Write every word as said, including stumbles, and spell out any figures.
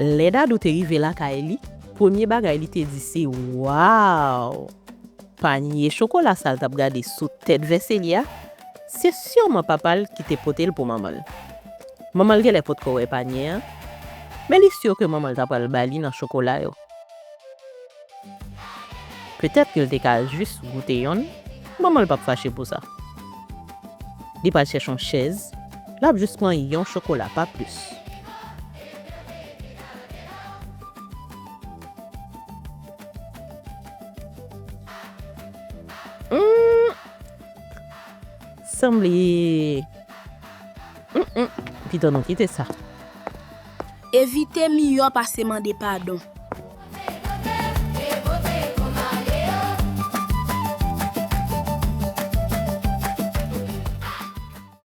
Lè Dadou te rive lakay li, premye bagay li te di se, "Waw!" Panye chokola sa l t ap gade sou tèt vèseli a, se siman papa l ki te pote l pou manman l. Manman l genlè potko wè panye a, men li si ke manman l ta pral ba li nan chokola yo. Petèt ke l te ka jis goute yonn, manman l p ap fache pou sa. Li pral chèche yon chèz, l ap jis pran yon chokola, pa plis. Hmm. Sanble. Mm, mm. Pito nou kite sa. Evite miyò pase mande padon.